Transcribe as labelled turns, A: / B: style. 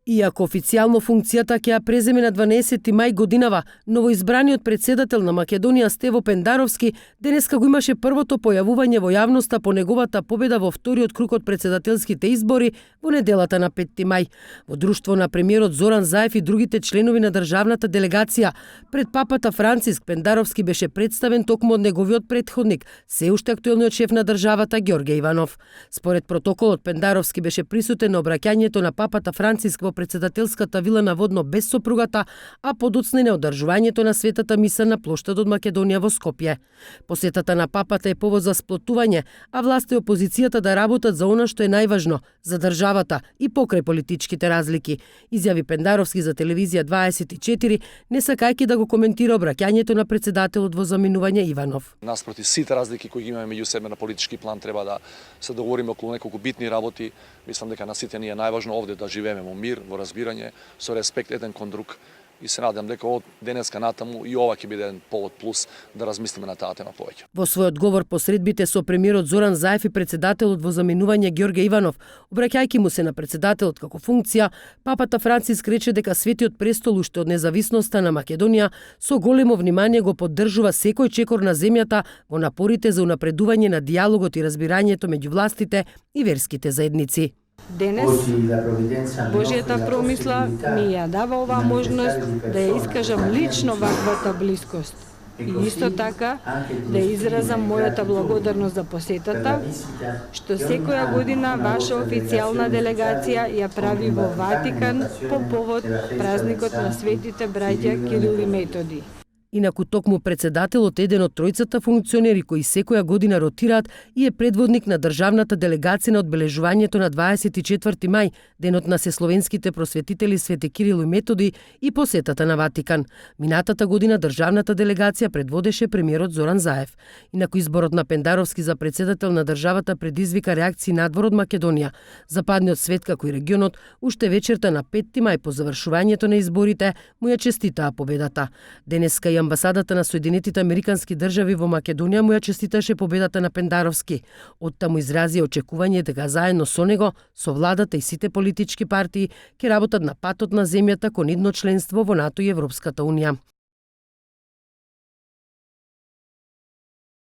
A: Иако официјално функцијата ќе ја преземе на 12 мај годинава, новоизбраниот председател на Македонија Стево Пендаровски денеска го имаше првото појавување во јавноста по неговата победа во вториот круг од председателските избори во неделата на 5 мај. Во друштво на премиерот Зоран Заев и другите членови на државната делегација пред папата Франциск, Пендаровски беше представен токму од неговиот претходник, се уште актуелниот шеф на државата Ѓорѓе Иванов. Според протоколот, Пендаровски беше присутен на обраќањето на папата Франциск во председателската вила наводно без сопругата, а подоцна и одржувањето на светата миса на плоштадот Македонија во Скопје. Посетата на папата е повод за сплотување, а власта и опозицијата да работат за она што е најважно за државата и покрај политичките разлики, изјави Пендаровски за телевизија 24, не сакајќи да го коментира обраќањето на председателот во заминување Иванов.
B: Наспроти сите разлики кои ги имаме меѓу себе на политички план, треба да се договориме околу неколку битни работи. Мислам дека на сите ни е најважно овде да живееме во мир, во разбирање, со респект еден кон друг. И се надам дека од денеска натаму и ова ќе биде еден повод плюс да размислиме на таа тема повеќе.
A: Во својот говор по средбите со премиерот Зоран Заев и председателот во заминување Ѓорѓе Иванов, обраќајќи му се на председателот како функција, папата Франциск рече дека Светиот престол уште од независноста на Македонија со големо внимание го поддржува секој чекор на земјата во напорите за унапредување на дијалогот и разбирањето меѓу властите и верските заедници.
C: Денес Божјата промисла ми ја дава оваа можност да ја искажам лично ваквата блискост. И исто така да изразам мојата благодарност за посетата, што секоја година ваша официјална делегација ја прави во Ватикан по повод празникот на светите браќа Кирил и Методи.
A: Инаку токму председателот еден од тројцата функционери кои секоја година ротираат и е предводник на државната делегација на одбележувањето на 24 мај, денот на сесловенските просветители Свети Кирил и Методи и посетата на Ватикан. Минатата година државната делегација предводеше премиерот Зоран Заев. Инаку изборот на Пендаровски за председател на државата предизвика реакции надвор од Македонија. Западниот свет како и регионот уште вечерта на 5 мај по завршувањето на изборите му ја честитаа победата. Денеска и амбасадата на Соединетите Американски држави во Македонија му ја честиташе победата на Пендаровски. Оттаму изрази очекување дека заедно со него, со владата и сите политички партии ќе работат на патот на земјата кон идно членство во НАТО и Европската Унија.